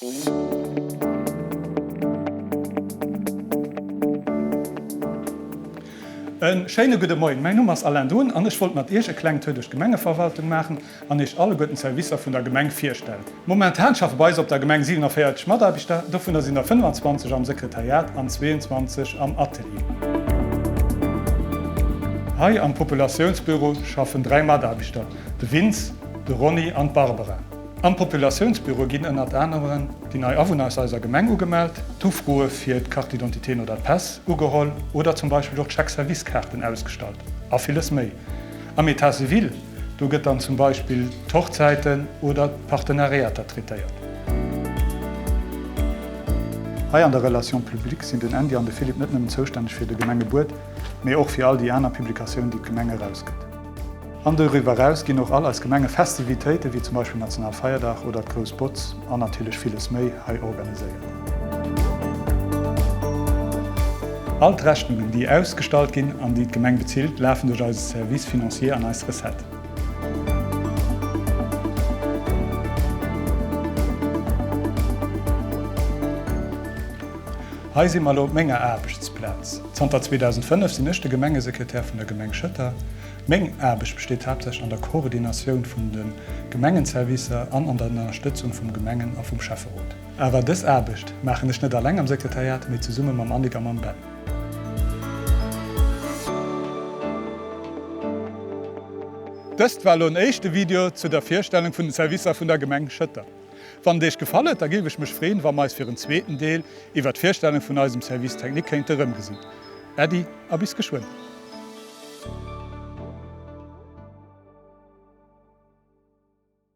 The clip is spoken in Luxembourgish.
E schéine gudde Moien, mäin Numm ass Alain Dun an ech wollt mat Iech e klengen Tour duerch d'Gemengeverwaltung maachen an Iech alleguerten d'Servicer vun der Gemeng virstellen. Momentan schaffe bei eis op der Gemeng 47 Mataarbechter, dovunner sinn der 25 am Sekretariat an 22 am Atelier. Hei am Populatiounsbüro schaffen 3 Mataarbechter, de Vince, de Ronny an d'Barbara. Am Populatiounsbüro ginn ënnert anerem déi nei Awunner aus eiser Gemeng ugemellt, d'Ufroe fir d'Carte d'identité oder d'Päss ugeholl oder zum Beispill och d'Chèque-service-Kaarten ausgestallt a villes méi. Am Etat civil, do gëtt dann zum Beispill d'Hochzäiten oder d'Partenariater traitéiert. Hei an der Relation publique sinn den Andy an de Philippe net nëmmen zoustänneg fir de Gemengebuet, mee och fir all déi aner Publikatiounen, déi d'Gemeng erausgëtt. An doriwwer eraus ginn och all eis Gemengefestivitéiten, wéi zum Beispill Nationalfeierdag oder d'Grouss Botz an natierlech villes méi, hei organiséiert. All d'Rechnungen, déi ausgestallt ginn an déi d'Gemeng bezilt, lafen duerch eise Service financier an eis Recette. Hei si mer elo op menger Aarbechtsplaz. Zanter 2005 sinn ech de Gemengesekretär vun der Gemeng Schëtter. Meng Aarbecht besteet haaptsächlech an der Koordinatioun vun de Gemengenservicer an an der Ënnerstëtzung vum Gemengen a vum Schäfferot. Awer dës Aarbecht maachen ech net alleng am Sekretariat, mee zesumme mam Annick a mam Ben. Dëst war elo en éischte Video zu der Virstellung vun den Servicer vun der Gemeng Schëtter. Wann et Iech gefall huet, da géif ech mech freen, wa mer eis fir en zweeten Deel iwwer d'Virstellung vun eisem Service Technique kéinte rëmgesinn. Äddi a bis geschwënn.